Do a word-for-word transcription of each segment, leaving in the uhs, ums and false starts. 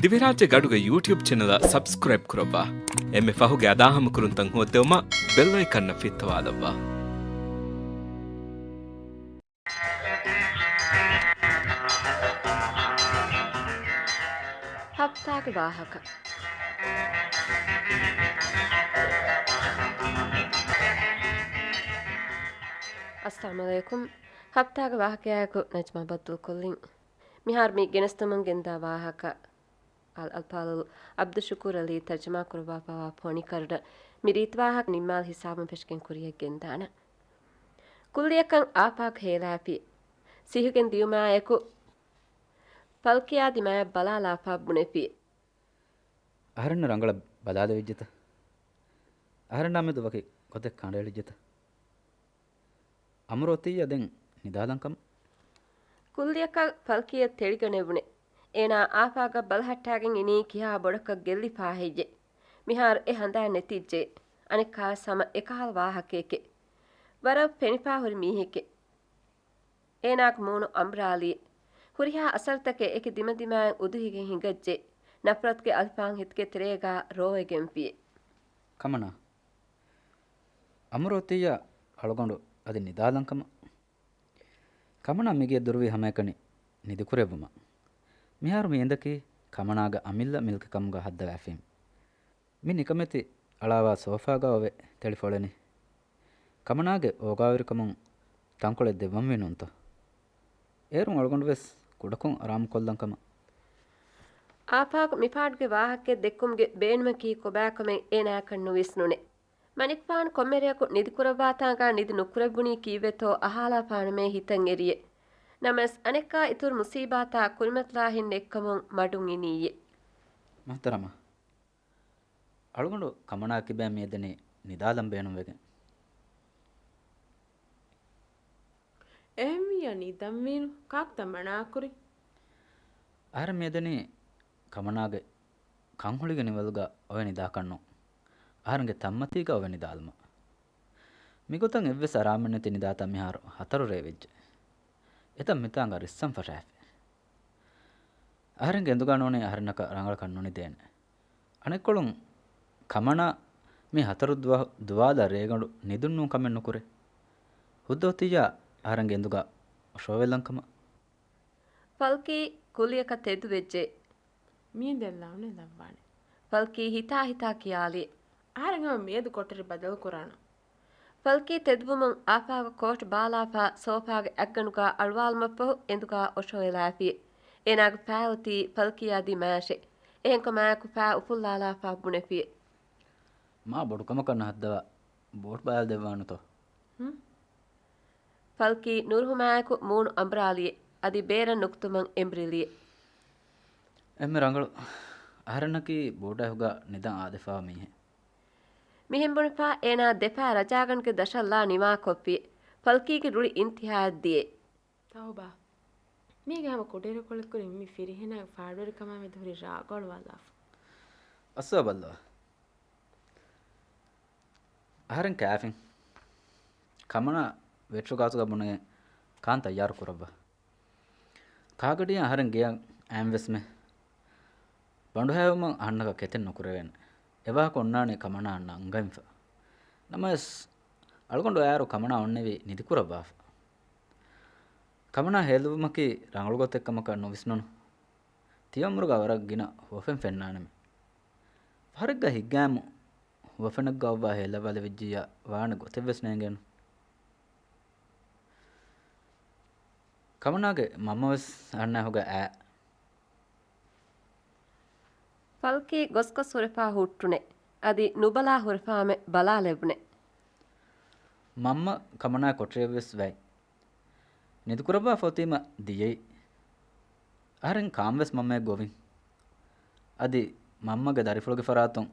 ދިވެހިރާއްޖެ ގަޑުގެ ޔޫޓިއުބް ޗެނަލަށް ސަބްސްކްރައިބް ކުރައްވާ. އެންމެ ފަހުގެ އަދާހަމަކުރުންތައް ހޯއްދެވުމަށް ބެލް އައިކަންއަށް ފިއްތަވާލައްވާ. ހަފްތާގެ ވާހަކަ. އައްސަލާމު ޢަލައިކުމް. ހަފްތާގެ ވާހަކަޔާއެކު ނަޖްމާ ބައްދަލުކޮށްލިން. މިހާރު މި ގެނެސްދެމުން ގެންދާ ވާހަކަ އަލް އަލްފާޟިލް ޢަބްދުއްޝުކޫރު ޢަލީ ތަރްޖަމާ ކުރައްވާފައިވާ ފޮނިކަރުނަ މި ރީތި ވާހަކަ ނިންމާލި ހިސާބުން ފެށިގެން ކުރިޔަށް ގެންދާނަން. ކުއްލިއަކަށް އާފާޤް ހޭލާފި. ސިހުގެން ދިޔުމާއެކު ފަލްކިޔާ ދިމާޔަށް ބަލާލާފަ ބުނެފި. އަހަރެންނަށް ރަނގަޅަށް ބަލާލެވިއްޖެތަ؟ އަހަރެންނާ މެދު ވަކި ގޮތެއް ކަނޑައެޅިއްޖެތަ؟ އަމުރު އޮތިއްޔާ ދެން ނިދާލަން ކަމަށް. ކުއްލިއަކަށް ފަލްކިޔަށް ތެޅިގަނެވުނެ. އޭނާ އާފާގަށް ބަލަހައްޓާގެން އިނީ ކިހާ ބޮޑަކަށް ގެއްލިފާ ހެއްޔެ؟ މިހާރު އެ ހަނދާން ނެތިއްޖެ. އަނެއްކާވެސް ހަމަ އެކަހަލަ ވާހަކައެކެ. ވަރަށް ފެނިފާ ހުރި މީހެކެ. އޭނާގެ މޫނު އަނބުރާލި. ހުރިހާ އަސަރުތަކެއް އެކި ދިމަދިމާއިން އުދުހިގެން ހިނގައްޖެ. ނަފްރަތުގެ އަލިފާން ހިތުގެ ތެރޭގާ ރޯވެގެންފި. ކަމަނާ. އަމުރު އޮތިއްޔާ އަޅުގަނޑު އަދި ނިދާލަން ކަމަށް. ކަމަނާ މިގެއަށް ދުރުވީ ހަމައެކަނި ނިދިކުރެއްވުމަށް. މިހާރު މި އެނދަކީ ކަމަނާގެ އަމިއްލަ މިލްކެއް ކަމުގަ ހައްދަވާފީމެ. މި ނިކަމެތި އަޅާވާ ސޯފާގަ އޮވެ ތެޅި ފޮޅެނީ. ކަމަނާގެ އޯގާވެރިކަމުން ތަންކޮޅެއް ދެއްވަންވީ ނޫންތޯ؟ އޭރުން އަޅުގަނޑުވެސް ކުޑަކޮށް އަރާމުކޮށްލަން ކަމަށް. އާފާޤް މިފާޑުގެ ވާހަކައެއް ދެއްކުމުގެ ބޭނުމަކީ ކޮބާކަމެއް އޭނާއަކަށް ނުވިސްނުނެ. މަނިކުފާނު ކޮންމެރެއަކު ނިދިކުރައްވާތާނގާ ނިދި ނުކުރެއްވުނީ ކީއްވެތޯ އަހާލާފާނަމޭ ހިތަށް އެރިއެ. ނަމަވެސް އަނެއްކާ އިތުރު މުސީބާތާ ކުރިމަތިލާހެއް ނެތްކަމުން މަޑުން އިނީއެ. މުހްތަރަމާ. އަޅުގަނޑު ކަމަނާ ކިބައިން މިއެދެނީ ނިދާލަން ބޭނުންވެގެން. އެހެންވިއްޔާ ނިދަންވީނު. ކާކުތަ މަނާކުރީ؟ އަހަރެން މިއެދެނީ ކަމަނާގެ ކަންހުޅިގެ ނިވަލުގަ އޮވެ ނިދާކަށްނު. އަހަރެންގެ ތަންމަތީގަ އޮވެ ނިދާލުމަށް. މިގޮތަށް އެއްވެސް އަރާމެއް ނެތި ނިދާތައް މިހާރު ހަތަރު ރޭ ވެއްޖެ. އެތައް މިތާނގަ ރިއްސަން ފަށާފި. އަހަރެންގެ އެނދުގަ ނޫނީ އަހަރެންނަކަށް ރަނގަޅަކަށް ނުނިދޭނެ. އަނެއްކޮޅުން ކަމަނާ މި ހަތަރު ދުވަހު ދުވާލަށް ރޭގަނޑު ނިދުން ނޫން ކަމެއް ނުކުރޭ. ހުއްދަ އޮތިއްޔާ އަހަރެންގެ އެނދުގަ އޮށޯވެލަން ކަމަށް. ފަލްކީ ކުއްލިއަކަށް ތެދުވެއްޖެ. މިއެނދެއް ލަވަނެއް ލައްވާނެ. ފަލްކީ ހިތާ ހިތާ ކިޔާލި. އަހަރެން ހަމަ މިއަދު ކޮޓަރި ބަދަލުކުރާނަން. ފަލްކީ ތެދުވުމުން އާފާގު ކޯޓް ބާލާފަ ސޯފާގެ އަތްގަނޑުގާ އަޅުވާލުމަށްފަހު އެނދުގާ އޮށޯވެލާފި. އޭނާގެ ފައި އޮތީ ފަލްކީއާ ދިމާޔަށެ. އެހެންކަމާއެކު ފައި އުފުއްލާލާފަ ބުނެފި. މާ ބޮޑު ކަމަކަށް ނަހައްދަވާ ބޯޓް ބަލާލަދެއްވާނުތޯ؟ ހުން؟ ފަލްކީ ނުރުހުމާއެކު މޫނު އަނބުރާލިއެ. އަދި ބޭރަށް ނުކުތުމަށް އެނބުރިލިއެ. އެންމެ ރަނގަޅު. އަހަރެންނަކީ ބޯޓާއެކުގަ ނިދަން އާދަވާފަ މީހެއް. މިހެން ބުނެފަ އޭނާ ދެފައި ރަޖާގަނޑުގެ ދަށަށްލާ ނިވާކޮށްފި. ފަލްކީގެ ރުޅި އިންތިހާއަށް ދިޔަ. ތައުބާ. މީގެ ހަމަ ކުޑައިރުކޮޅެއްކުރިން މި ފިރިހެނާގެ ފާޑުވެރިކަމާ މެދު ހުރި ރާގަޅުވާލާފަ. އައްސަ ބައްލަވާ. އަހަރެން ކާފިން. ކަމަނާ ވެޓްރުގާތުގަ ބުނެގެން ކާން ތައްޔާރު ކުރައްވާ. ކާގަޑިއަށް އަހަރެން ގެޔަށް އައިންވެސްމެ. ބަނޑުހައިވުމަށް އަހަންނަކަށް ކެތެއް ނުކުރެވޭނެ. އެވާހަކަ އޮންނާނީ ކަމަނާ އަންނަ އަންގައިންފަ. ނަމަވެސް، އަޅުގަނޑު އައިރު ކަމަނާ އޮންނެވީ ނިދިކުރައްވާފަ. ކަމަނާ ހޭލުވުމަކީ ރަނގަޅު ގޮތެއްކަމަކަށް ނުވިސްނުނު. ތިޔަ އުމުރުގަ ވަރަށް ގިނަ ހުވަފެން ފެންނާނަމޭ. ފަހަރެއްގަ ހިތްގައިމު ހުވަފެނެއްގަ އޮއްވާ ހޭލައްވާލެވިއްޖިއްޔާ ވާނެ ގޮތެއްވެސް ނޭނގޭނު. ކަމަނާގެ މަންމަވެސް އަހަންނާ ހުގަ އާ. ފަލްކީ ގޮސްގޮސް ހުރެފާ ހުއްޓުނެ. އަދި ނުބަލާ ހުރެފާމެ ބަލާލެވުނެ. މަންމަ ކަމަނާ ކޮޓަރިއަށްވެސް ވައި. ނިދިކުރައްވާފަ އޮތީމަ ދިޔައީ. އަހަރެން ކާންވެސް މަންމައެއް ގޮވިން. އަދި މަންމަގެ ދަރިފުޅުގެ ފަރާތުން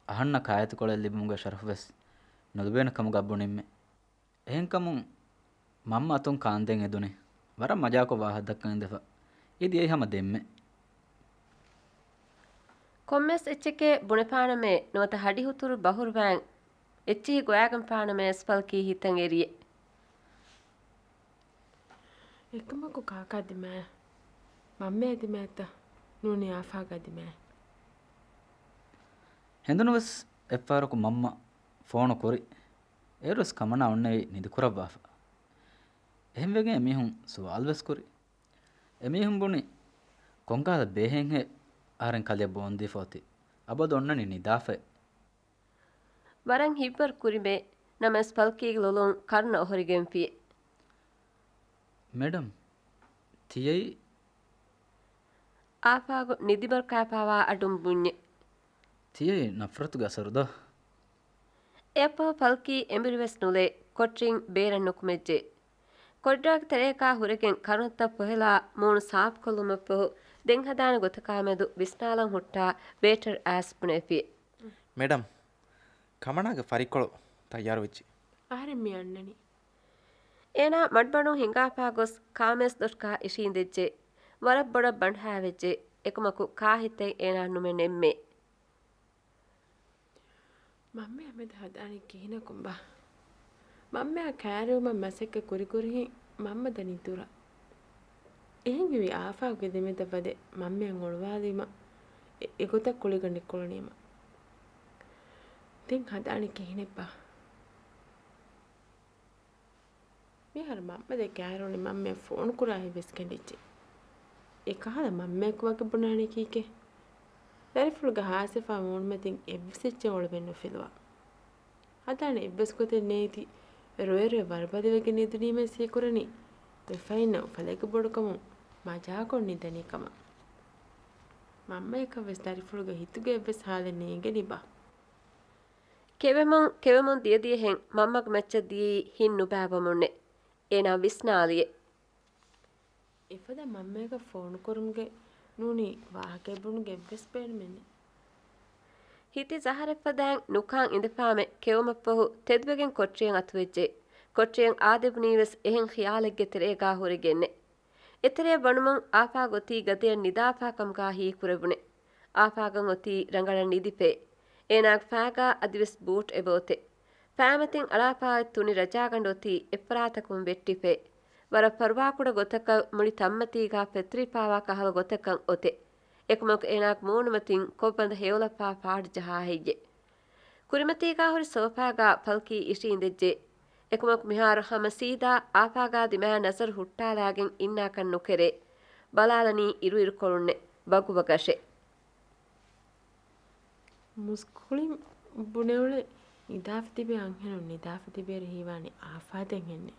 އަހަންނަށް ކާއެތިކޮޅެއް ލިބުމުގެ ޝަރަފުވެސް ނުލިބޭނެ ކަމުގަ ބުނިންމެ. އެހެންކަމުން މަންމަ އަތުން ކާންދޭން އެދުނީ. ވަރަށް މަޖާކޮށް ވާހަކަ ދައްކަން އިނދެފަ. އިދި އެއީ ހަމަ ދެންމެ. ކޮންމެސް އެއްޗެކޭ ބުނެފާނަމޭ ނުވަތަ ހަޑިހުތުރު ބަހުރުވާން އެއްޗިހި ގޮވާގެންފާނަމޭ އަސްފަލްކީ ހިތަށް އެރިއެ. އެކަމަކު ކާކާ ދިމާޔަށް މަންމައާ ދިމާޔަށްތަ؟ ނޫނީ އާފާގާ ދިމާއެއް. ހެނދުނުވެސް އެއްފަހަރަކު މަންމަ ފޯނު ކުރި. އޭރުވެސް ކަމަނާ އޮންނެވި ނިދިކުރައްވާފަ. އެހެންވެގެން އެމީހުން ސުވާލުވެސް ކުރި. އެމީހުން ބުނި، ކޮންކަހަލަ ބޭހެއްހޭ އަހަރެން ކަލޭ ބޯންދީފަ އޮތީ؟ އަބަދު އޮންނަނީ ނިދާފައޭ. ވަރަށް ހިތްވަރު ކުރިމޭ. ނަމަވެސް ފަލްކީގެ ލޮލުން ކަރުނަ އޮހޮރިގެންފި. މެޑަމް، ތިޔައީ؟ އާފާގު ނިދިބަރު ކާފާވާ އަޑުން ބުންޏެ. ތިޔައީ ނަފްރަތުގެ އަސަރު ދޯ؟ އެއަށްފަހު ފަލްކީ އެނބުރިވެސް ނުލޭ، ކޮޓަރިން ބޭރަށް ނުކުމެއްޖެ. ކޮރިޑޯގެ ތެރޭގާ ހުރެގެން ކަރުނަތައް ފޮހެލާ މޫނު ސާފުކޮށްލުމަށްފަހު ދެން ހަދާނެ ގޮތަކާމެދު ވިސްނާލަން ހުއްޓާ ވޭޓަރ އައިސް ބުނެފި. މެޑަމް، ކަމަނާގެ ފަރިކޮޅު ތައްޔާރުވެއްޖެ. އަހަރެން މި އަންނަނީ. އޭނާ މަޑުމަޑުން ހިނގާފާ ގޮސް ކާމޭސް ދޮށުގާ އިށީނދެއްޖެ. ވަރަށް ބޮޑަށް ބަނޑާވެއްޖެ. އެކަމަކު ކާހިތެއް އޭނާ ނުމެ ނެއްމޭ. މަންމައާ މެދު ހަދާނީ ކިހިނަކުންބާ؟ މަންމައާ ކައިރިވުމަށް މަސައްކަތް ކުރިކުރިހެން މަންމަ ދަނީ ދުރަށް. އެހެންވީ އާފާގުގެ ދެމެދަށް ވަދެ މަންމައަށް އޮޅުވާލީމަ އެ، އެގޮތަށް ކުޅިގަނޑެއް ކުޅުނީމަ. ދެން ހަދާނީ ކިހިނެއްބާ؟ މިހާރު މަންމަ ދެ ކައިރިވުނީ މަންމައަށް ފޯނު ކުރާ ހިތްވެސް ކެނޑިއްޖެ. އެ ކަހަލަ މަންމައަކު ވަކި ބުނާނީ ކީކޭ؟ ދަރިފުޅުގަ ހާސްވެފާ މޫނުމަތިން އެއްވެސް އެއްޗެއް އޮޅުވެން ނުފެލުވާ. ހަދާނެ އެއްވެސް ގޮތެއް ނެތި ރޮއެ ރޮއެ ވަރުބަދިވެގެން އެދުނީމޭ ސީކުރަނީ ވެފައިންނަށް އުފަލެއްގެ ބޮޑުކަމުން މަޖާކޮށް ނިދަނީ ކަމަށް. މަންމަޔަކަށް ވެސް ދަރިފުޅުގެ ހިތުގަ އެއްވެސް ހާލެއް ނޭނގެނީބާ؟ ކެވެމުން ކެވެމުން ދިޔަދިޔަހެން މަންމަގެ މައްޗަށް ދިޔައީ ހިތް ނުބައިވަމުންނެ. އޭނާ ވިސްނާލިއެ. އެފަދަ މަންމަޔަކަށް ފޯނުކުރުމުގެ ނޫނީ ވާހަކައެއް ބުނުގެ އެއްވެސް ބޭނުމެއްނެ. ހިތި ޒަހަރެއްފަދައިން ނުކާން އިނދެފާމެ ކެއުމަށްފަހު ތެދުވެގެން ކޮޓަރިއަށް އަތުވެއްޖެ. ކޮޓަރިއަށް އާދެވުނީވެސް އެހެން ޚިޔާލެއްގެ ތެރޭގާ ހުރެގެންނެ. އެތެރެއަށް ވަނުމުން އާފާގް އޮތީ ގަދަޔަށް ނިދާފާ ކަމުގާ ހީކުރެވުނެ. އާފާގަން އޮތީ ރަނގަޅަށް ނިދިފޭ. އޭނާގެ ފައިގާ އަދިވެސް ބޫޓް އެބައޮތެ. ފައިމަތިން އަޅާފާ އޮތް ތުނި ރަޖާގަނޑު އޮތީ އެއްފަރާތަކުން ވެއްޓިފޭ. ވަރަށް ފަރުވާކުޑަ ގޮތަކަށް މުޅި ތަންމަތީގާ ފެތުރިފާވާ ކަހަލަ ގޮތަކަށް އޮތެ. އެކަމަކު އޭނާގެ މޫނުމަތިން ކޮށްބަނދަ ހެޔޮލަފާ ފާޑު ޖަހާ ހެއްޔެ؟ ކުރިމަތީގާ ހުރި ސޯފާގާ ފަލްކީ އިށީނދެއްޖެ. އެކަމަކު މިހާރު ހަމަ ސީދާ އާފާގާ ދިމާއަށް ނަޒަރު ހުއްޓާލާގެން އިންނާކަށް ނުކެރޭ. ބަލާލަނީ އިރުއިރުކޮޅުންނެ. ވަގުވަގަށެ. މުސްކުޅިން ބުނެއުޅެ ނިދާފަ ތިބޭ އަންހެނުން ނިދާފަ ތިބޭއިރު ހީވާނީ އާފާދެއްހެންނޭ.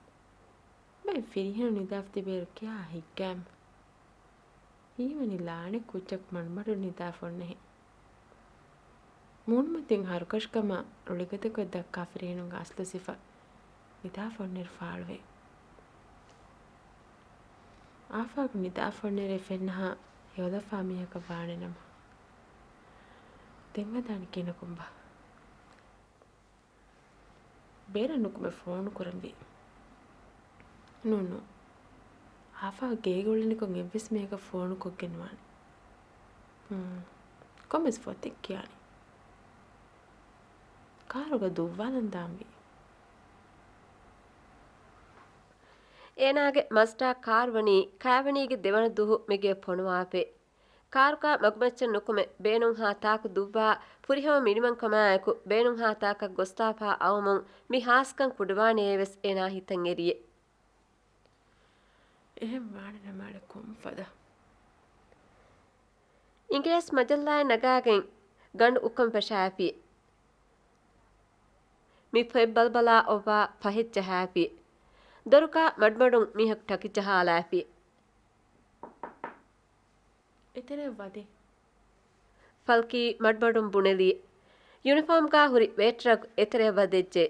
ބައެއް ފިރިހެނުން ނިދާފަ ތިބޭއިރު ކިހާ ހިތްގައިމު. ހީވަނީ ލާނެ ކުއްޖަކު މަޑުމަޑުން ނިދާފަ އޮންނަހެން. މޫނުމަތިން ހަރުކަށިކަމާ ރުޅިގަދަކޮށް ދައްކާ ފިރިހެނުންގެ އަސްލު ސިފަ ނިދާފަ އޮންނައިރު ފާޅުވޭ. އާފާގު ނިދާފަ އޮންނައިރޭ ފެންނަހާ ހެޔޮލަފާ މީހަކަށް ވާނެ ނަމަ. ދެން ހަދާނީ ކިހިނަކުންބާ؟ ބޭރަށް ނުކުމެ ފޯނު ކުރަންވީ. ނޫން ނޫން. އާފާ ގޭގަ އުޅެނިކޮށް އެއްވެސް މީހަކަށް ފޯނު ކޮށްގެން ނުވާނެ. ހުން. ކޮންމެސް ފޮތެއް ކިޔާނީ. ކާރުގަ ދުއްވާލަން ދާންވީ. އޭނާގެ މަޒްޑާ ކާރު ވަނީ ކާވެނީގެ ދެވަނަ ދުހު މިގެ ފޮނުވާފައި. ކާރުގަ މަގުމައްޗަށް ނުކުމެ ބޭނުންހާ ތާކު ދުއްވާ ފުރިހަމަ މިނިވަންކަމާއެކު ބޭނުންހާ ތާކަށް ގޮސްދާފާ އައުމުން މި ހާސްކަން ކުޑަވާނެޔޭވެސް އޭނާ ހިތަށް އެރިއެ. އެހެން ވާނެ ނަމާނެ ކޮންފަދަ؟ އިނގިރޭސި މަޖައްލާއެއް ނަގާގެން ގަނޑު އުކަން ފަށާފި. މި ފޮތް ބަލަބަލާ އޮއްވާ ފަހެއް ޖަހާފި. ދޮރުގަ މަޑުމަޑުން މީހަކު ޓަކި ޖަހާލާފި. އެތެރެއަށް ވަދޭ. ފަލްކީ މަޑުމަޑުން ބުނެލި. ޔުނިފޯމްގާ ހުރި ވޭޓަރަކު އެތެރެއަށް ވަދެއްޖެ.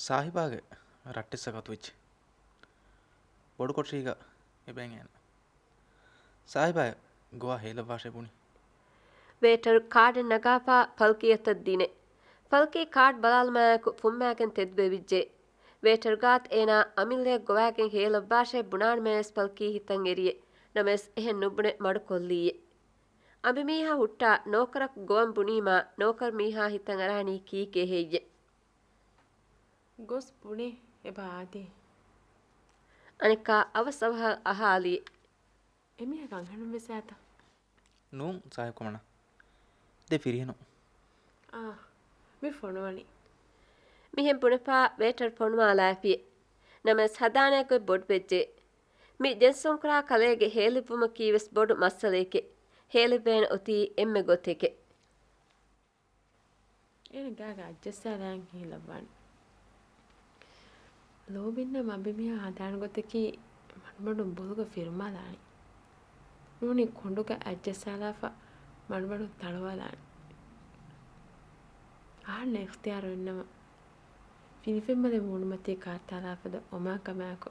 ސާހިބާގެ ރައްޓެއްސަކަށް އަތުވެއްޖެ. ބޮޑުކޮޓަރީގަ އެބައިން އޭނަ. ސާހިބާއޭ ގޮވާ ހޭލައްވާށޭ ބުނި. ވޭޓަރު ކާޑެއް ނަގާފާ ފަލްކީ އަތަށް ދިނެ. ފަލްކީ ކާޑް ބަލާލުމާއެކު ފުއްމާގެން ތެދުވެވިއްޖެ. ވޭޓަރު ގާތު އޭނާ އަމިއްލައަށް ގޮވާގެން ހޭލައްވާށޭ ބުނާނަމަވެސް ފަލްކީ ހިތަށް އެރިއެ. ނަމަވެސް އެހެން ނުބުނެ މަޑުކޮށްލީއެ. އަނބިމީހާ ހުއްޓާ ނޯކަރަކު ގޮވަން ބުނީމާ ނޯކަރު މީހާ ހިތަށް އަރާނީ ކީކޭ ހެއްޔެ؟ ގޮސް ބުނޭ އެބަ އާދޭ. އަނެއްކާ އަވަސް އަވަހަށް އަހާލި. އެމީހަކަށް އަންހެނުން ވެސް އާތަ؟ ނޫން ސާހިބްކަމަނާ. ދެ ފިރިހެނު. އާ، މި ފޮނުވަނީ. މިހެން ބުނެފާ ވޭޓަރު ފޮނުވާލާފި. ނަމަވެސް ހަދާނެ ގޮތް ބޮޑުވެއްޖެ. މި ޖެންސުންކުރާ ކަލޭގެ ހޭލެއްވުމަކީ ވެސް ބޮޑު މައްސަލައެކެ. ހޭލެއްވޭނެ އޮތީ އެންމެ ގޮތެކެ. އޭނަ ގާގަ އައްޖައްސާލާން ހީލައްވާނެ. ލޯބިންނަށް މަބިމީހާ ހަދާނެ ގޮތަކީ މަޑުމަޑުން ބޮލުގަ ފިރުމާލާނީ. ނޫނީ ކޮނޑުގަ އައްޖައްސާލާފަ މަޑުމަޑުން ތަޅުވާލާނީ. އަހަންނަށް އިޚްތިޔާރު އިންނަމަ ފިނިފެންމަލެ މޫނުމަތީ ކާއްތާލާފަދަ އޮމާކަމާއެކު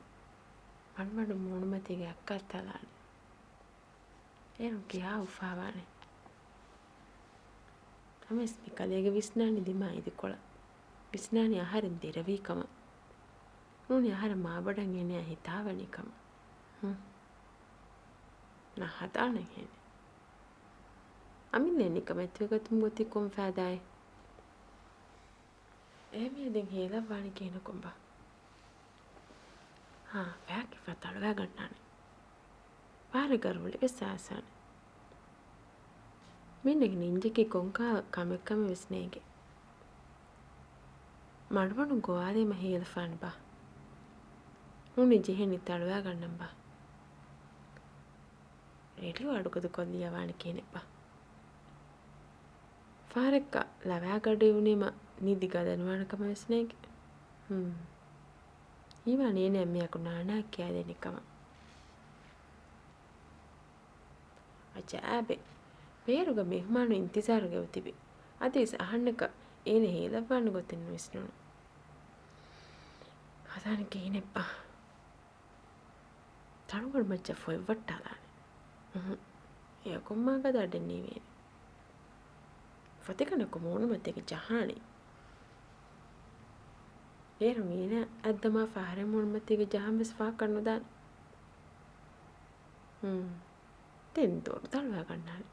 މަޑުމަޑުން މޫނުމަތީގެ އައްކާ އައްތާލާނީ. އޭރުން ކިހާ އުފާވާނެ؟ ނަމަވެސް މި ކަލޭގެ ވިސްނާނީ ދިމާ އިދިކޮޅަށް. ވިސްނާނީ އަހަރެން ދެރަވީ ކަމަށް. ނޫނީ އަހަރެން މާބޮޑަށް އޭނަޔާ ހިތާވަނީ ކަމަށް. ހުން. ނަހަދާނެ ހޭނެ. އަމިއްލަ ނިކަމެތިވެގަތުމުގެ އޮތީ ކޮން ފައިދާއެއް؟ އެހެންވީ ދެން ހޭލައްވާނީ ކިހިނަކުންބާ؟ ހާ، ފައިކިފާ ތަޅުވާގަންނާނެ. ފާރެއްގަ ރުޅިވެސް އާސާނެ. މީނަގެ ނިންޖަކީ ކޮންކަހަލަ ކަމެއްކަމެއް ވެސް ނޭނގެ. މަޑުމަޑުން ގޮވާލީމަ ހޭލަފާނެބާ؟ ނޫނީ ޖެހެނީ ތަޅުވާގަންނަންބާ؟ ރޭޑިއޯ އަޑުގަދަ ކޮށްލިޔަވާނެ ކިހިނެއްބާ؟ ފާރެއްގަ ލަވާގަޑު އިވުނީމަ ނިދި ގަދަނުވާނެ ކަމަށް ވެސް ނޭނގެ. ހުން. ހީވާން އޭނަ މިއަކު ނާނާ ކިޔާދޭނެ ކަމަށް. އަޖައިބެއް. ބޭރުގަ މެހުމާނު އިންތިޒާރުގައި އޮތިބި. އަދިވެސް އަހަންނަކަށް އޭނަ ހޭލައްވާނެ ގޮތެއް ނުވިސްނުނު. ހަދާނެ ކިހިނެއްބާ؟ ތަޅުގަނޑު މައްޗަށް ފޮތްވައްޓާލާނެ. އުހު. އެއަކުން މާ ގަދަ އަޑެއް ނީވޭނެ. ފޮތިގަނޑަކު މޫނުމަތީގަ ޖަހާނީ. ބޭރުން އޭނަ އައްދަމާފަ އަހަރެން މޫނުމަތީގަ ޖަހަން ވެސް ފާކަށް ނުދާނެ. ހުން. ދެން ދޮރު ތަޅުވާ ގަންނާނެ.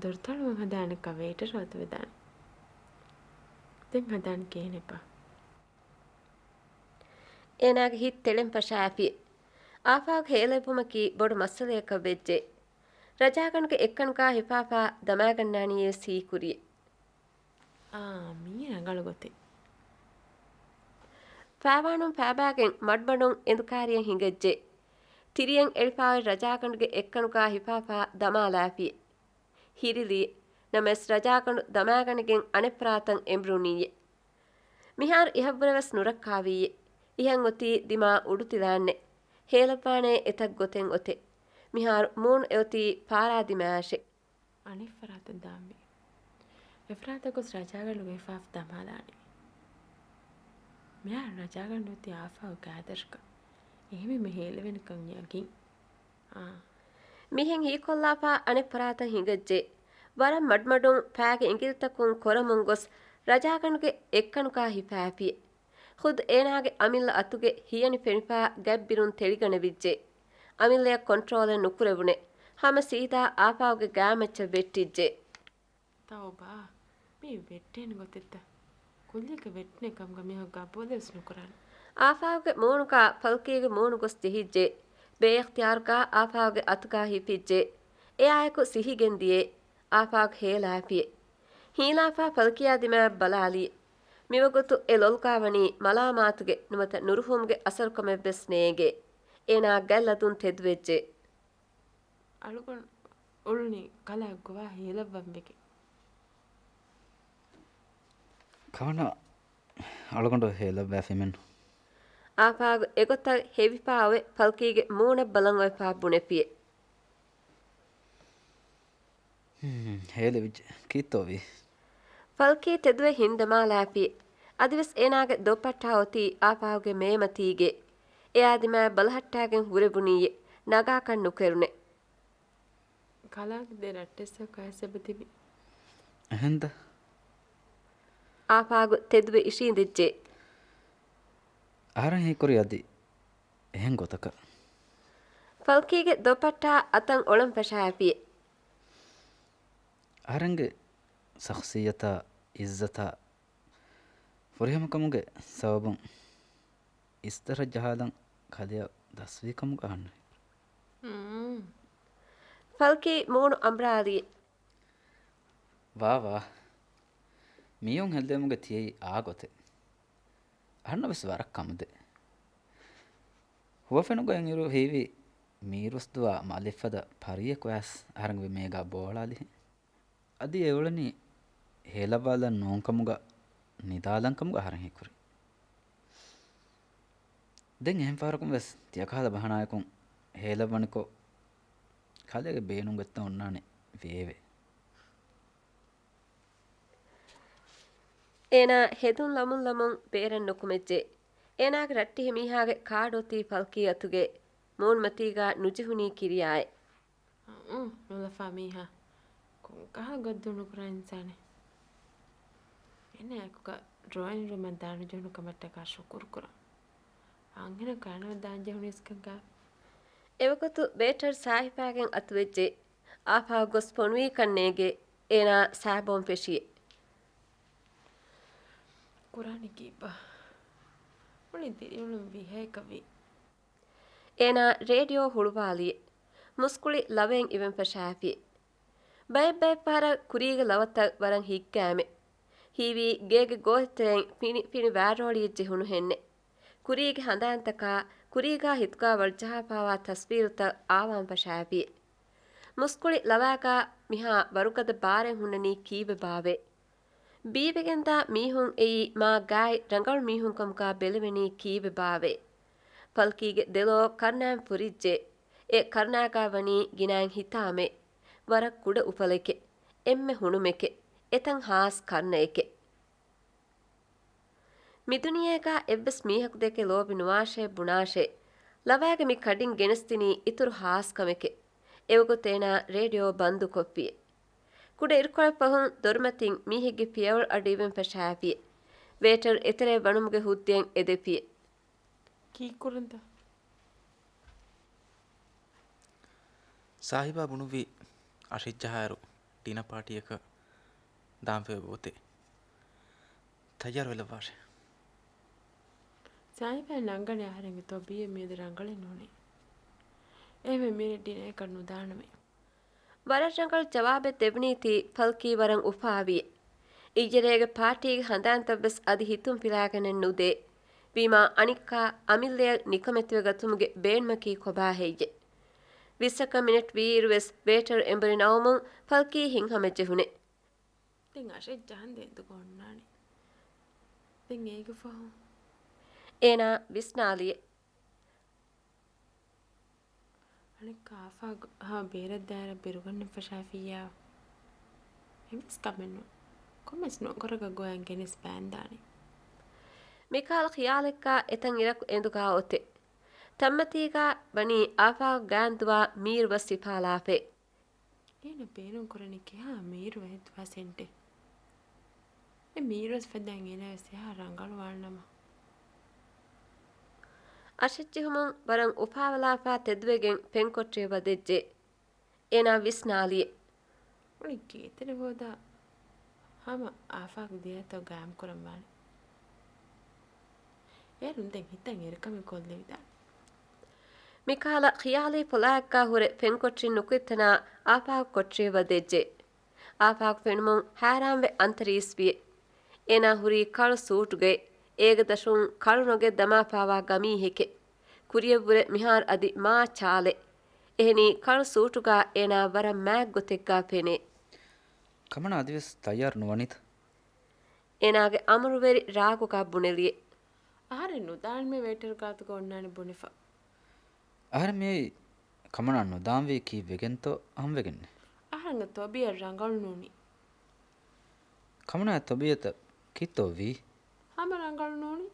ދޮރު ތަޅުވަން ހަދާނެކާ ވޭޓަރު އަތުވެދާނެ. ދެން ހަދާނެ ކިހިނެއްބާ؟ އޭނާގެ ހިތް ތެޅެން ފަށާފި. އާފާގު ހޭލެއްވުމަކީ ބޮޑު މައްސަލަޔަކަށް ވެއްޖެ. ރަޖާގަނޑުގެ އެއްކަނުގާ ހިފާފާ ދަމާގަންނާނީ ވެސް ހީކުރިއެއް. އާ، މީ ރަނގަޅު ގޮތެއް. ފާވާނުން ފާބާގެން މަޑުމަޑުން އެނދުކާރިއެއް ހިނގައްޖެ. ތިރިއެއް އެޅިފާއޮތް ރަޖާގަނޑުގެ އެއްކަނުގާ ހިފާފާ ދަމާލާފި. ހިރިލީ. ނަމަވެސް ރަޖާގަނޑު ދަމާގަނެގެން އަނެއްފަރާތަށް އެނބުރުނީއޭ. މިހާރު އިހަށްވުރެވެސް ނުރައްކާވީއޭ. އިހަށް އޮތީ ދިމާ އުޑުތިލާންނެއް. ހޭލައްވާނޭ އެތައް ގޮތެއް އޮތެ. މިހާރު މޫނު އެއޮތީ ފާރާ ދިމާއަށެ. އަނެއްފަރާތަށް ދާންވީ. އެފަރާތަށް ގޮސް ރަޖާގަނޑުގެ ހިފާފަ ދަމާލާނީ. މިހާރު ރަޖާގަނޑު އޮތީ އާފާގު ގާދަށަކަށް. އެހެންވީމަ ހޭލެވޭނެކަން ޔަގީން. އާ. މިހެން ހީކޮށްލާފާ އަނެއްފަރާތަށް ހިނގައްޖެ. ވަރަށް މަޑުމަޑުން ފައިގެ އިނގިލިތަކުން ކޮރަމުން ގޮސް ރަޖާގަނޑުގެ އެއްކަނުގާ ހިފާފި. ޚުދު އޭނާގެ އަމިއްލަ އަތުގެ ހިޔަނި ފެނިފާ ގަތްބިރުން ތެޅިގަނެވިއްޖެ. އަމިއްލަޔަށް ކޮންޓްރޯލެއް ނުކުރެވުނެ. ހަމަ ސީދާ އާފާގުގެ ގާމައްޗަށް ވެއްޓިއްޖެ. ތައުބާ، މީ ވެއްޓޭނެ ގޮތެއްތަ؟ ކުއްލިއަކަށް ވެއްޓޭނެ ކަމުގަ މީހަކު ގަބޫލެއްވެސް ނުކުރާނެ. އާފާގުގެ މޫނުގާ ފަލްކީގެ މޫނު ގޮސް ޖެހިއްޖެ. ބޭއިޚްތިޔާރުގާ އާފާގުގެ އަތުގާ ހިފިއްޖެ. އެއާއެކު ސިހިގެން ދިޔައޭ. އާފާގު ހޭލާފިއޭ. ހީލާފާ ފަލްކީއާ ދިމާއަށް ބަލާލިއޭ. މިވަގުތު އެ ލޮލުގާ ވަނީ މަލާމާތުގެ ނުވަތަ ނުރުހުމުގެ އަސަރުކަމެއްވެސް ނޭނގޭ. އޭނާ ގަތްލަދުން ތެދުވެއްޖެ. އަޅުގަނޑު އުޅުނީ ކަލާ ގޮވާ ހޭލައްވަންވެގެން. ކަމަނާ، އަޅުގަނޑު ހޭލައްވާފިމެން. އާފާގު އެގޮތަށް ހެވިފާ އޮވެ ފަލްކީގެ މޫނަށް ބަލަން އޮތްފާ ބުނެފިއެ. ހުން، ހޭލެވިއްޖެ. ކީއްތޯވީ؟ ފަލްކީ ތެދުވެ ހިންދަމާލާފި. އަދިވެސް އޭނާގެ ދޮއްޕައްޓާ އޮތީ އާފާގުގެ މޭމަތީގެ. އެއާ ދިމާއަށް ބަލަހައްޓާގެން ހުރެވުނީއޭ. ނަގާކަށް ނުކެރުނެ. ކަލާގެ ދެ ރައްޓެއްސަކު އައިސް އެބަތިބި. އެހެންދަ؟ އާފާގު ތެދުވެ އިށީނދެއްޖެ. އަހަރެން ހީކުރީ އަދި އެހެން ގޮތަކަށް. ފަލްކީގެ ދޮއްޕައްޓާ އަތަށް އޮޅަން ފަށާފި. އަހަރެންގެ ޝަޚްޞިއްޔަތާ، އިއްޒަތާ، ފުރިހަމަކަމުގެ ސަބަބުން އިސްތަށަށް ޖަހާލަން ކަލެއަށް ދަސްވީ ކަމުގަ އަންނަ. ހުން. ފަލްކީ މޫނު އަނބުރާލި. ވާ ވާ. މީހުން ހެއްލެވުމުގެ ތިޔައީ އާ ގޮތެއް. އަހަންނަށް ވެސް ވަރަށް ކަމުދޭ. ހުވަފެނުގައި އިރު ހީވީ މީރުވަސްދުވާ މަލެއްފަދަ ޕަރިއެއް އޮޔާސް އަހަރެންގެ މޭގާ ބޯޅާލިހެން. އަދި އެ އުޅެނީ ހޭލައްވާލަން ނޫންކަމުގަ ނިދާލަންކަމުގަ އަހަރެން ހީކުރީ. ދެން އެހެން ފަހަރަކުން ވެސް ތިޔަކަހަލަ ބަހަނާއަކުން ހޭލައްވަނިކޮށް، ކަލޭގެ ބޭނުން ގޮތްތައް އޮންނާނެ ވޭވެ. އޭނާ ހެދުން ލަމުން ލަމުން ބޭރަށް ނުކުމެއްޖެ. އޭނާގެ ރައްޓެހި މީހާގެ ކާޑު އޮތީ ފަލްކީ އަތުގެ. މޫނުމަތީގާ ނުޖެހުނީ ކިރިޔާއެއް. އުނ، ނުލަފާ މީހާ. ކޮންކަހަލަ ގޮތް ދޫ ނުކުރާ އިންސާނެއް. އޭނާ އެކުގަ ޑްރޯއިން ރޫމަށް ދާން ނުޖެހުނު ކަމަށްޓަކާ ޝުކުރު ކުރަން. އަންހެނަކު އަނެއް ދާން ޖެހުނީސްކަން ގާ. އެވަގުތު ވޭޓަރު ސާހިބާގެން އަތުވެއްޖެ. އާފާ ގޮސް ފޮނުވީކަން ނޭގެ. އޭނާ ސާބޯން ފެށިއެ. ކުރާނީ ކީއްބާ؟ މުޅި ދިރިއުޅުން ވިހައެކަށް ވީ. އޭނާ ރޭޑިއޯ ހުޅުވާލިއެ. މުސްކުޅި ލަވައެއް އިވެން ފަށާފިއެ. ބައެއް ބައެއް ފަހަރަށް ކުރީގެ ލަވަތައް ވަރަށް ހިތްގައިމެ. ހީވީ ގޭގެ ގޯހެއްތެރެއިން ފިނި ފިނި ވާރޯޅިއެއް ޖެހުނުހެންނެ. ކުރީގެ ހަނދާންތަކާ ކުރީގާ ހިތުގާ ވަޅުޖަހާފާވާ ތަސްވީރުތައް އާވާން ފަށާފިއެ. މުސްކުޅި ލަވާގާ މިހާ ވަރުގަދަ ބާރެއް ހުންނަނީ ކީއްވެ ބާވޭ؟ ބީވެގެންދާ މީހުން އެއީ މާ ގާތް ރަނގަޅު މީހުންކަމުގާ ބެލެވެނީ ކީއްވެ ބާވޭ؟ ފަލްކީގެ ދެލޯ ކަރުނާއިން ފުރިއްޖެ. އެ ކަރުނާގާ ވަނީ ގިނައިން ހިތާމެ. ވަރަށް ކުޑަ އުފަލެކެ. އެންމެ ހުނުމެކެ. އެތަން ހާސް ކަރުނައެކެ. މިދުނިޔޭގާ އެއްވެސް މީހަކު ދެކެ ލޯބި ނުވާށޭ ބުނާށޭ. ލަވާގެ މި ކަޑިން ގެނެސްދިނީ އިތުރު ހާސް ކަމެކޭ. އެވަގުތު އޭނާ ރޭޑިއޯ ބަންދުކޮށްފިއެ. ކުޑަ އިރުކޮޅެއް ފަހުން ދޮރުމަތިން މީހެއްގެ ފިޔަވަޅު އަޑު އިވެން ފަށާފިއެ. ވޭޓަރު އެތެރެއަށް ވަނުމުގެ ހުއްދައިން އެދެފިއެ. ކީއްކުރަންތަ؟ ސާހިބާ ބުނުއްވީ އަށިއްޖަހާއިރު ޑިނަ ޕާޓީއަކަށް ދާންފައި ގޮތެއް. ތައްޔާރު ވެލައްވާށޭ. ސާހިބާ ނަންގަނެ އަހަރެންގެ ތޮބީއެއް މިއަދު ރަނގަޅެއް ނޫނޭ. އެހެންވެ މިރޭ ޑިނައަކަށް ނުދާނަމޭ. ވަރަށް ރަނގަޅު ޖަވާބެއް ދެވުނީތީ ފަލްކީ ވަރަށް އުފާވިއެ. އިއްޔެރޭގެ ޕާޓީގެ ހަނދާންތައްވެސް އަދި ހިތުން ފިލާގެނެއް ނުދޭ. ވީމާ އަނެއްކާ އަމިއްލަޔަށް ނިކަމެތިވެ ގަތުމުގެ ބޭނުމަކީ ކޮބާ ހެއްޔެ؟ ވިއްސަކަށް މިނެޓް ވީއިރުވެސް ވޭޓަރު އެނބުރި ނައުމުން ފަލްކީ ހިތްހަމަޖެހުނެ. ދެން އަށެއް ޖަހަންދެން އެނދުގަ އޮންނާނެ. ދެން އޭގެ ފަހު؟ އޭނާ ވިސްނާލިއެ. އަނެއްކާ އާފާގު ހާ ބޭރަށް ދާއިރަށް ބިރުގަންނަން ފަށާފިއްޔާ. އެއްވެސް ކަމެއް ނޫން. ކޮންމެސް ނުކުރަގަ ގޮޔަށް ގެނެސް ބާންދާނެ. މިކަހަލަ ޚިޔާލެއްގާ އެތަން އިރަކު އެނދުގާ އޮތެ. ތަންމަތީގާ ވަނީ އާފާގު ގާންދުވާ މީރު ވަސް ހިފާލާފައެ. އޭނަ ބޭނުން ކުރަނީ ކިހާ މީރު ވެހެއްދުވާ ސެންޓެއް؟ އެ މީރުވެސް ފަދައިން އޭނަވެސް އެހާ ރަނގަޅުވާނަމަ. އަށެއްޖެހުމުން ވަރަށް އުފާވެލާފާ ތެދުވެގެން ފެންކޮޓަރިއަށް ވަދެއްޖެ. އޭނާ ވިސްނާލިއެ. މުޅި ގޭތެރެ ހޯދާ ހަމަ އާފާގު ދިޔަތޯ ގާއިމް ކުރަންވާނެ. އޭރުން ދެން ހިތަށް އެރިކަމެއް ކޮށްލެވިދާނެ. މިކަހަލަ ޚިޔާލީ ފޮލާއެއްގާ ހުރެ ފެންކޮޓަރިން ނުކުތްތަނާ އާފާގު ކޮޓަރިއަށް ވަދެއްޖެ. އާފާގު ފެނުމުން ހައިރާންވެ އަންތަރީސްވިއެ. އޭނާ ހުރީ ކަޅު ސޫޓުގައި. އޭގެ ދަށުން ކަޅު ނޮގެއް ދަމާފާވާ ގަމީހެކެ. ކުރިއަށްވުރެ މިހާރު އަދި މާ ޗާލެއް. އެހެނީ ކަޅު ސޫޓުގާ އޭނާ ވަރަށް މާތް ގޮތެއްގާ ފެނޭ. ކަމަނާ އަދިވެސް ތައްޔާރު ނުވަނީތަ؟ އޭނާގެ އަމުރުވެރި ރާގުގާ ބުނެލިއެ. އަހަރެން ނުދާންމެ ވޭޓަރު ގާތުގަ އޮންނާނެ ބުނެފަ. އަހަރެން މިއީ ކަމަނާ ނުދާންވީ ކީއްވެގެންތޯ ހަމަވެގެންނެއް. އަހަރެންގެ ތޮބީއަތް ރަނގަޅު ނޫނީ. ކަމަނާ ތޮބީއަތަށް ކީއްތޯ ވީ؟ ހަމަ ރަނގަޅު ނޫނީ.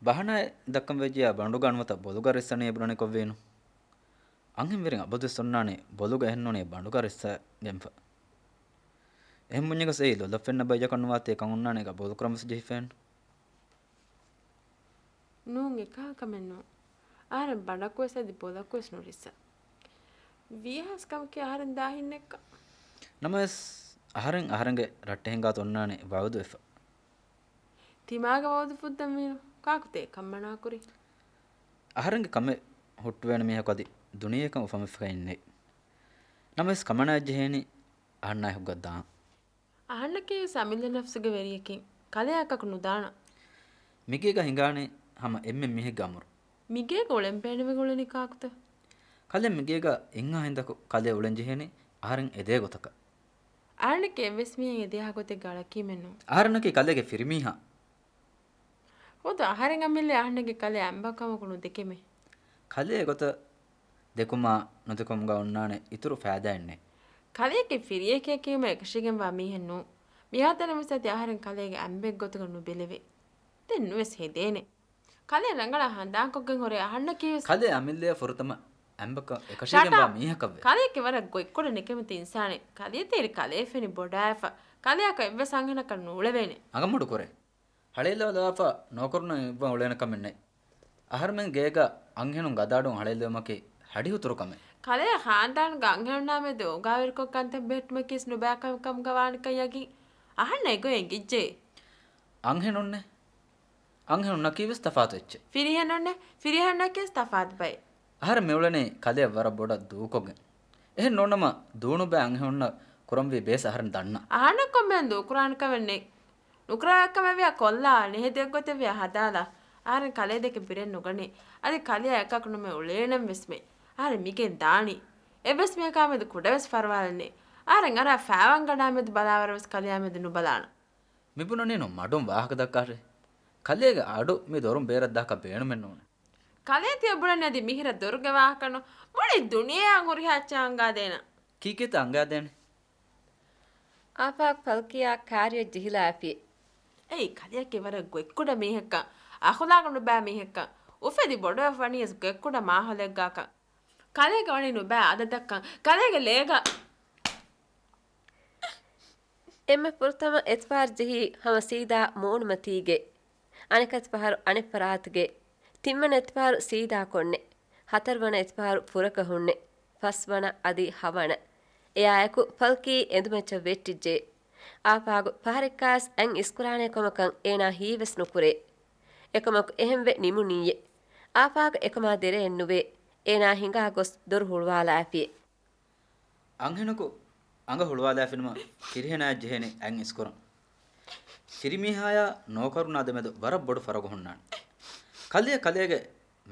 ބަހަނާއެއް ދައްކަން ވެއްޖެޔާ ބަނޑުގާ ނުވަތަ ބޮލުގާ ރިއްސަނީ ބުނަނިކޮށްވީނު. އަންހެންވެރިން އަބަދުވެސް އޮންނާނެ ބޮލުގަ އެހެންނޫނީ ބަނޑުގާ ރިއްސަގެންފަ. އެހެން ބުންޏަސް އެއީ ލޮލަށް ފެންނަ ބައްޔަކަށް ނުވާތީ ކަން އޮންނާނެ އޭގަ ބޮލު ކުރަން ވެސް ޖެހިފައެއްނު. ނޫން އެކަހަލަ ކަމެއް ނޫން. އަހަރެން ބަނޑަކުވެސް އަދި ބޮލަކުވެސް ނުރިއްސަ. ވީހާސް ކަމަކީ އަހަރެން ދާހިންނެއްކަން. ނަމަވެސް އަހަރެން އަހަރެންގެ ރައްޓެހިން ގާތު އޮންނާނެ ވައުދުވެފަ. ތިމާގެ ވައުދު ފުއްދަންވީނު. ކާކުތޭ ކަންމަނާ ކުރީ؟ އަހަރެންގެ ކަމެއް ހުއްޓުވޭނެ މީހަކު އަދި ދުނިޔެއަކަށް އުފަންވެފައެއް ނެތް. ނަމަވެސް ކަމަނާއެއް ޖެހޭނީ އަހަންނާ އެކުގަ ދާން. އަހަންނަކީވެސް އަމިއްލަ ނަފްސުގެ ވެރިޔަކީ. ކަލެއަކަކު ނުދާނަ. މިގޭގަ ހިނގާނީ ހަމަ އެންމެ މީހެއްގެ އަމުރު. މިގޭގަ އުޅެން ބޭނުމެއް އުޅެނީ ކާކުތަ؟ ކަލޭ މިގޭގަ އިންހާ ހިނދަކު ކަލޭ އުޅެން ޖެހޭނީ އަހަރެން އެދޭ ގޮތަކަށް. އަހަންނަކީ އެއްވެސް މީހެއް އެދޭހާ ގޮތެއްގަ އަޅަކީމެއް ނޫން. އަހަރެންނަކީ ކަލޭގެ ފިރިމީހާ. ހުދު އަހަރެން އަމިއްލަ އަހަންނެއްގެ ކަލޭ އަނބަކަމަކު ނުދެކެމޭ. ކަލޭ ގޮތަށް ދެކުމާ ނުދެކުމުގަ އޮންނާނެ އިތުރު ފައިދާއެއް ނެތް. ކަލެއަކީ ފިރިއެކޭ ކިޔުމަށް އެކަށީގެންވާ މީހެއް ނޫން. މިހާތަނަށް ވެސް އަދި އަހަރެން ކަލޭގެ އަނބެއް ގޮތުގަ ނުބެލެވޭ. ދެން ނުވެސް ހެދޭނެ. ކަލޭ ރަނގަޅަށް ހަނދާންކޮށްގެން ހުރޭ އަހަންނަކީވެސް. ކަލޭ އަމިއްލައަށް ފުރަތަމަ އަނބަކަށް އެކަށީގެންވާ ޝަޓް އަޕް! މީހަކަށްވެ. ކަލެއަކީ ވަރަށް ގޮތްކުޑަ ނިކަމެތި އިންސާނެއް. ކަލެއަށް ތިއިރު ކަލޭ ފެނި ބޮޑާފަ. ކަލެއަކަށް އެއްވެސް އަންހެނަކަށް ނޫޅެވޭނެ. އަނގަމަޑު ކުރޭ. ހަޅޭލަވާލާފަ ނޯކަރުންނަށް އެއްވަން އުޅޭނެ ކަމެއް ނެތް. އަހަރުމެން ގޭގަ އަންހެނުން ގަދައަޑުން ހަޅޭލެވުމަކީ ހަޑިހުތުރު ކަމެއް. ކަލޭ ޚާންދާނުގަ އަންހެނުންނާ މެދު އޯގާވެރިކޮށް ކަންތައް ބެހެއްޓުމަކީވެސް ނުބައި ކަމެއް ކަމުގަ ވާނެކަން ޔަގީން. އަހަންނަށް އެގޮތް އެނގިއްޖެ. އަންހެނުންނެއް. އަންހެނުންނަކީވެސް ތަފާތު އެއްޗެއް. ފިރިހެނުންނެއް. ފިރިހެނުންނަކީވެސް ތަފާތު ބައެއް. އަހަރެން މިއުޅެނީ ކަލެއަށް ވަރަށް ބޮޑަށް ދޫކޮށްގެން. އެހެން ނޯނަމަ ދޫނުބައި އަންހެނުންނަށް ކުރަންވީ ބޭސް އަހަރެން ދަންނަ. އަހަންނަށް ކޮންމެހެން ދޫކުރާނެ ކަމެއް ނެތް. ނުކުރާ ކަމެއް ވިޔަ ކޮށްލާ، ނެހެދިޔަ ގޮތެއް ވިޔަ ހަދާލާ. އަހަރެން ކަލޭ ދެކެ ބިރެއް ނުގަނޭ. އަދި ކަލެއާ އެކަކު ނުމެ އުޅޭނަން ވެސްމެ. އަހަރެން މިގެން ދާނީ. އެއްވެސް މީހަކާ މެދު ކުޑަވެސް ފަރުވާލެއް ނެތް. އަހަރެން އަރާ ފައިވަން ގަނޑާ މެދު ބަލާވަރަށް ވެސް ކަލެއާ މެދު ނުބަލާނަން. މިބުނަނީނު މަޑުން ވާހަކަ ދައްކާށޭ. ކަލޭގެ އަޑު މި ދޮރުން ބޭރަށް ދާކަށް ބޭނުމެއް ނޫނޭ. ކަލޭ ތިޔަ ބުނަނީ އަދި މިހިރަ ދޮރުގެ ވާހަކަނު. މުޅި ދުނިޔެއަށް ހުރިހާ އެއްޗެއް އަންގާދޭނަން. ކީކޭތަ އަންގާދޭނެ؟ އާފާގު ފަލްކީއާ ކާރިއަށް ޖެހިލާފި. އެއީ ކަލެއަކީ ވަރަށް ގޮތްކުޑަ މީހެއްކަން، އަޚުލާގު ނުބައި މީހެއްކަން، އުފެދި ބޮޑުވެފަ ވަނީވެސް ގޮތްކުޑަ މާހައުލެއްގާކަން، ކަލޭގެ ވަނީ ނުބައި އަދަދަކަން، ކަލޭގެ ލޭގަ. އެންމެ ފުރަތަމަ އެތިފާރު ޖެހީ ހަމަ ސީދާ މޫނުމަތީގެ. އަނެކަތި ފަހަރު އަނެއް ފަރާތުގެ. ތިންވަނަ އެތިފާރު ސީދާ ކޮންނެ. ހަތަރުވަނަ އެތިފާރު ފުރަގަހުންނެ. ފަސްވަނަ އަދި ހަވަނަ. އެއާއެކު ފަލްކީ އެނދުމައްޗަށް ވެއްޓިއްޖެ. އާފާގު ފަހަރެއްކާވެސް އަތް އިސްކުރާނޭ ކަމަކަށް އޭނާ ހީވެސް ނުކުރޭ. އެކަމަކު އެހެންވެ ނިމުނީއޭ. އާފާގު އެކަމާ ދެރައެއްނުވޭ. އޭނާ ހިނގާ ގޮސް ދޮރު ހުޅުވާލާފި. އަންހެނަކު އަނގަ ހުޅުވާލާފިނަމަ ފިރިހެނާއަށް ޖެހޭނެ އަތް އިސްކުރަން. ފިރިމީހާޔާ ނޯކަރުންނާ ދެމެދު ވަރަށް ބޮޑު ފަރަގު ހުންނާނެ. ކަލޭ ކަލޭގެ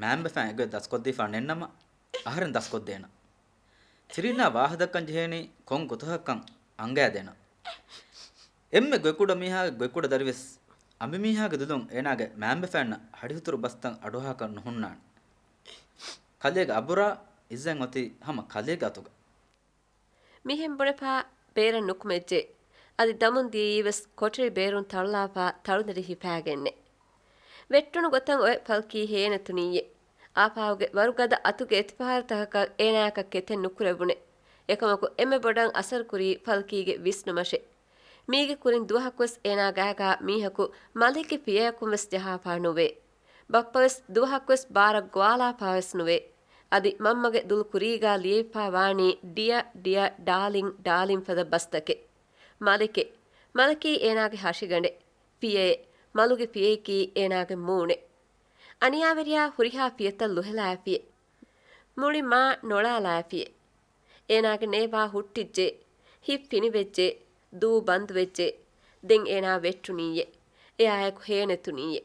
މައިންބަފައިން އެގޮތް ދަސްކޮށްދީފާ ނެތްނަމަ، އަހަރެން ދަސްކޮށްދޭނަން. ފިރިހެނާ ވާހަކަދައްކަން ޖެހޭނީ ކޮން ގޮތަކަށްކަން އަނގައިދޭނަން. އެންމެ ގޮތްކުޑަ މީހާގެ ގޮތްކުޑަ ދަރިވެސް އަނބިމީހާގެ ދުލުން އޭނާގެ މައިންބަފައިންނަށް ހަޑިހުތުރު ބަސްތައް އަޑުއަހާކަށް ނުހުންނާނެ. ކަލޭގެ އަބުރާ އިއްޒަތް އޮތީ ހަމަ ކަލޭގެ އަތުގަ. މިހެން ބުނެފާ ބޭރަށް ނުކުމެއްޖެ. އަދި ދަމުން ދިޔައީވެސް ކޮޓަރި ބޭރުން ތަޅުލާފާ ތަޅުދަރި ހިފާގެންނެ. ވެއްޓުނު ގޮތަށް އޮތް ފަލްކީ ހޭނެތުނީއޭ. އާފާގުގެ ވަރުގަދަ އަތުގެ އެތިފަހަރުތަކަކަށް އޭނާޔަކަށް ކެތެއް ނުކުރެވުނެ. އެކަމަކު އެންމެ ބޮޑަށް އަސަރުކުރީ ފަލްކީގެ ވިސްނުމަށެ. މީގެ ކުރިން ދުވަހަކުވެސް އޭނާ ގާގާ މީހަކު މަލެއްގެ ފިޔަޔަކުންވެސް ޖަހާފާ ނުވޭ. ބައްޕަވެސް ދުވަހަކުވެސް ބާރަށް ގޮވާލާފާވެސް ނުވޭ. އަދި މަންމަގެ ދުލު ކުރީގާ ލިޔެފާ ވާނީ ޑިޔަ، ޑިޔަ، ޑާލިން، ޑާލިން ފަދަ ބަސްތަކެއް. މަލެކެ، މަލެކީ އޭނާގެ ހަށިގަނޑެއް. ފިޔައެއް، މަލުގެ ފިޔަޔަކީ އޭނާގެ މޫނެއް. އަނިޔާވެރިޔާ ހުރިހާ ފިޔަތައް ލުހެލާފިޔެ. މުޅި މާ ނޮޅާލާފިޔެ. އޭނާގެ ނޭވާ ހުއްޓިއްޖެ. ހިތް ފިނިވެއްޖެ. ދޫ ބަންދުވެއްޖެ. ދެން އޭނާ ވެއްޓުނީއޭ. އެއާއެކު ހޭނެތުނީއޭ.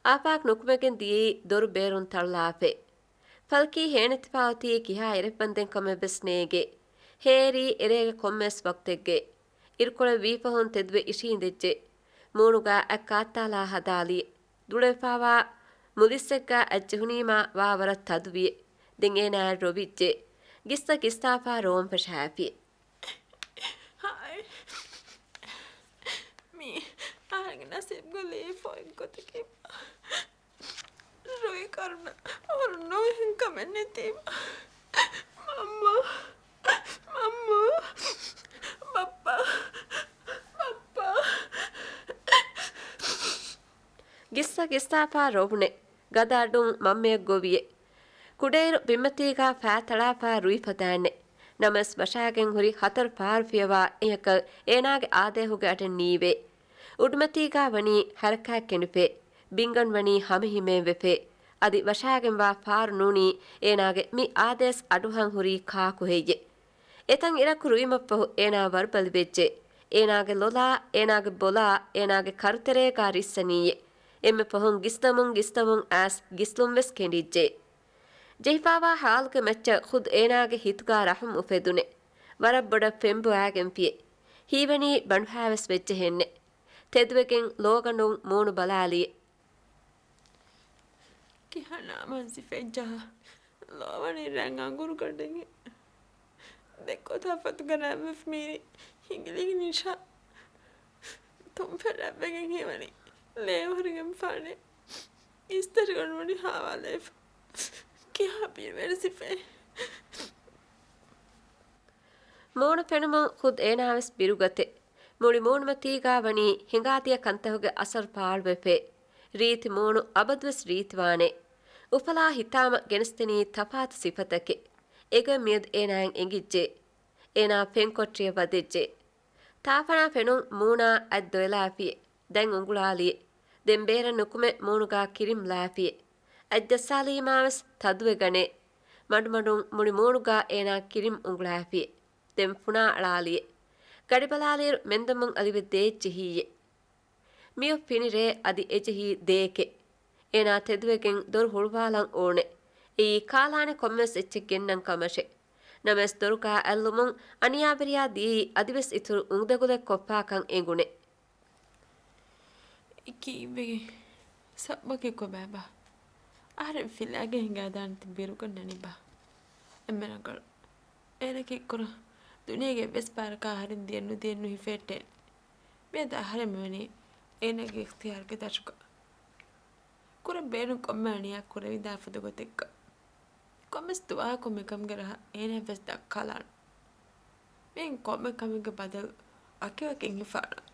އާފާގު ނުކުމެގެން ދިޔައީ ދޮރު ބޭރުން ތަޅުލާފައި. ފަލްކީ ހޭނެތިފާ އޮތީ ކިހާ އެރެއްވަންދެން ކަމެއްވެސް ނޭގޭ. ހޭރީ އެރޭގެ ކޮންމެވެސް ވަގުތެއްގައި. އިރުކޮޅެއް ވީފަހުން ތެދުވެ އިށީނދެއްޖެ. މޫނުގާ އަތް ކާއްތާލާ ހަދާލިއެ. ދުޅަވެފާވާ މުލިއްސެއްގާ އަތް ޖެހުނީމާ ވާ ވަރަށް ތަދުވިއެ. ދެން އޭނާއަށް ރޮވިއްޖެ. ގިއްސަ ގިއްސާފާ ރޯން ފަށާފިއެ. ހާއް. މީ އަހަރެންގެ ނަސީބުގަ ލިޔެފަ އޮތް ގޮތަކީ. ރުއި ކަރުނަ ހުރުނު އެހެން ކަމެއް ނެތީމަ. މަންމާ، މަންމާ، ބައްޕާ، ބައްޕާ. ގިއްސަ ގިއްސާފާ ރޮވުނެ. ގަދަ އަޑުން މަންމަޔަށް ގޮވިއެ. ކުޑައިރު ބިންމަތީގާ ފައިތަޅާފާ ރުއި ފަދައިންނެ. ނަމަވެސް ވަށާގެން ހުރި ހަތަރު ފަހަރު ފިޔަވާ އެހެކަލް އޭނާގެ އާދޭހުގެ އަޑެއް ނީވޭ. އުޑުމަތީގާ ވަނީ ހަރަކާތް ކެނޑިފޭ. ބިންގަން ވަނީ ހަމަހިމޭން ވެފޭ. އަދި ވަށާގެންވާ ފާރު ނޫނީ އޭނާގެ މި އާދޭސް އަޑުއަހަން ހުރީ ކާކު ހެއްޔެ؟ އެތަން އިރަކު ރުއިމަށްފަހު އޭނާ ވަރުބަލި ވެއްޖެ. އޭނާގެ ލޮލާ، އޭނާގެ ބޮލާ، އޭނާގެ ކަރުތެރޭގާ ރިއްސަނީއޭ. އެންމެ ފަހުން ގިސްލަމުން ގިސްލަމުން އައިސް ގިސްލުން ވެސް ކެނޑިއްޖެ. ޖެހިފާވާ ހާލުގެ މައްޗަށް ޚުދު އޭނާގެ ހިތުގާ ރަހުމް އުފެދުނެ. ވަރަށް ބޮޑަށް ފެންބޮއާގެންފިއެ. ހީވަނީ ބަނޑުހާވެސް ވެއްޖެހެންނެ. ތެދުވެގެން ލޯގަނޑުން މޫނު ބަލާލިއެ. ކިހާ ނާމާން ސިފައެއް ޖަހާ؟ ލޯވަނީ ރަން އަނގުރުގަނޑެއްހެން. ދެއްކޮތާ ފަތުގަ ރާވެފަ މީރި ހިނގިލިގެން އިންޝާ. ތުންފަތް ރަށްވެގެން ހީވަނީ ލޭ ހުރިގެންފާނެ. އިސްތަށިގަނޑު ވަނީ ހާވާލައިފަ. ކިހާ ބިރުވެރި ސިފައެއް. މޫނު ފެނުމުން ޚުދް އޭނާވެސް ބިރުގަތެ. މުޅި މޫނުމަތީގާ ވަނީ ހިނގާދިޔަ ކަންތަހުގެ އަސަރު ފާޅުވެފޭ. ރީތި މޫނު އަބަދުވެސް ރީތިވާނެ. އުފަލާ ހިތާމަ ގެނެސްދެނީ ތަފާތު ސިފަތަކެއް. އެގޮތް މިއަދު އޭނާއަށް އެނގިއްޖެ. އޭނާ ފެންކޮޓަރިއަށް ވަދެއްޖެ. ތާފަނާ ފެނުން މޫނާ އަތް ދޮއެލާފިއެ. ދެން އުނގުޅާލިއެ. ދެން ބޭރަށް ނުކުމެ މޫނުގާ ކިރިމް ލާފިއެ. އަތް ޖައްސާލީމާވެސް ތަދުވެގަނޭ. މަޑުމަޑުން މުޅި މޫނުގާ އޭނާ ކިރިމް އުނގުޅާފިއެ. ދެން ފުނާ އަޅާލިއެ. ގަޑިބަލާލިއިރު މެންދަމުން އަލިވެ ދޭއް ޖެހީއެ. މިއޮތް ފިނި ރޭ އަދި އެޖެހީ ދޭކެ. އޭނާ ތެދުވެގެން ދޮރު ހުޅުވާލަން އޯނެ. އެއީ ކާލާނެ ކޮންމެސް އެއްޗެއް ގެންނަން ކަމަށެ. ނަމަވެސް ދޮރުގާ އަތްލުމުން އަނިޔާވެރިޔާ ދިޔައީ އަދިވެސް އިތުރު އުނދަގުލެއް ކޮށްފާކަން އެނގުނެ. އެ ކީއްވެގެން؟ ސަބަބަކީ ކޮބާބާ؟ އަހަރެން ފިލާގެ ހިނގާދާނެތީ ބިރުގަންނަނީބާ؟ އެންމެ ރަނގަޅު. އޭނަ ކީއްކުރަން؟ ދުނިޔޭގެ އެއްވެސް ބާރަކަށް އަހަރެން ދިޔަން ނުދިޔަން ނުހިފޭއްޓޭނެ. މިއަދު އަހަރެން މިވަނީ އޭނަގެ އިޚްތިޔާރުގެ ދަށުގަ. ކުރަން ބޭނުން ކޮންމެ އަނިޔާ ކުރެވިދާ ފުދުގޮތެއްގަ. ކޮންމެސް ދުވަހަކު މިކަމުގެ ރަހަ އޭނައަށްވެސް ދައްކާލާނަން. މިއިން ކޮންމެ ކަމެއްގެ ބަދަލު އަކިވަކިން ހިފާނަން.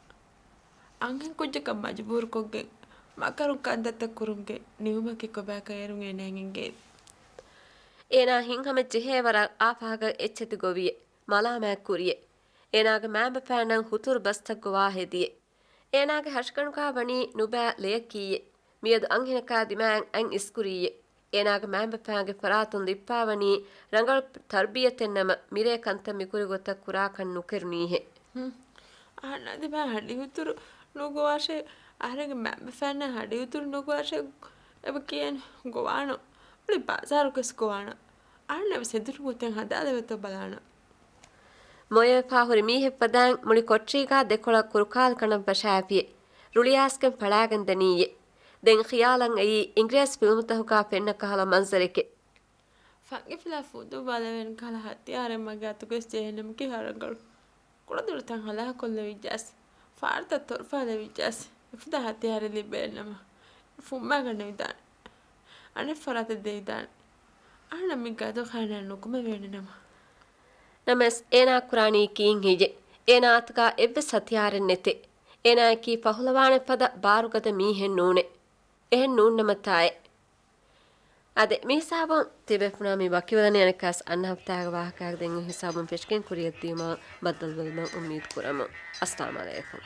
އަންހެން ކުއްޖަކަށް މަޖުބޫރުކޮށްގެން މަކަރު ކަންތައްތައް ކުރުމުގެ ނިމުމަކީ ކޮބާކަށް އޭރުން އޭނައަށް އެނގޭނެ. އޭނާ ހިތްހަމަ ޖެހޭ ވަރަށް އާފާގަ އެއްޗެތި ގޮވިއެ. މަލާމާތް ކުރިއެ. އޭނާގެ މައިންބަފައިންނަށް ހުތުރު ބަސްތައް ގޮވާ ހެދިއެ. އޭނާގެ ހަށިގަނޑުގާ ވަނީ ނުބައި ލެޔަކީއެ. މިއަދު އަންހެނަކާ ދިމާއަށް އަތް އިސްކުރީއެ. އޭނާގެ މައިންބަފައިންގެ ފަރާތުން ލިއްޕާވަނީ ރަނގަޅު ތަރުބިޔަތެއްނަމަ، މިރޭ ކަންތައް މިކުރި ގޮތަށް ކުރާކަށް ނުކެރުނީހެ. ހުން. އަހަންނާ ދިމާ ހަޑިހުތުރު ނުގޮވާށޭ، އަހަރެންގެ މައިންބަފައިންނާ ހަޑިހުތުރު ނުގޮވާށޭ އެބަ ކިޔަން ގޮވާނަން. މުޅި ބާޒާރުގަސް ގޮވާނަން. އަހަންނަށް ވެސް ހެދުނު ގޮތެއް ހަދާލެވޭތޯ ބަލާނަން. މޮޔަވެފާ ހުރި މީހެއް ފަދައިން މުޅި ކޮޓަރީގާ ދެކޮޅަށް ކުރުކާލި ކަނޑަށް ވަށާފިއެ. ރުޅިއާސްގެން ފަޅާގެން ދަނީއެ. ދެން ޚިޔާލަށް އައީ އިނގިރޭސި ފިލްމުތަކުގާ ފެންނަ ކަހަލަ މަންޒަރެކެ. ފަންގިފިލާ ފުދުއްވާލެވޭނެ ކަހަލަ ހަތިޔާރެއް މަގޭ އަތުގައި ޖެހޭނަމަ ކިހާ ރަނގަޅު. ކުޅަދޮރުތައް ހަލާކޮށްލެވިއްޖާސް، ފާރުތައް ތޮރުފާލެވިއްޖާސް، އެފަދަ ހަތިޔާރެއް ލިބޭނަމަ، އެ ފުއްމާގަނެވިދާނެ. އަނެއް ފަރާތަށް ދެވިދާނެ. އަހަންނަށް މި ގަދަ ޚާނާ ނުކުމެވޭނެ ނަމަ. ނަމަވެސް އޭނާ ކުރާނީ ކީއްހެއްޔެ؟ އޭނާ އަތުގާ އެއްވެސް ހަތިޔާރެއް ނެތޭ. އޭނާއަކީ ފަހުލަވާނެ ފަދަ ބާރުގަދަ މީހެއް ނޫނޭ. އެހެން ނޫންނަމަ ތާއޭ. އާދެ، މި ހިސާބުން ތިބޭފުޅުންނާ މި ވަކިވެލަނީ. އަނެއްކާސް އަންނަ ހަފްތާގެ ވާހަކައިގެ ދެން އޮތް ހިސާބުން ފެށިގެން ކުރިއަށްދިޔުމަށް ބައްދަލުވެލުމަށް އުއްމީދު ކުރަމު. އައްސަލާމް އަލައިކުމް.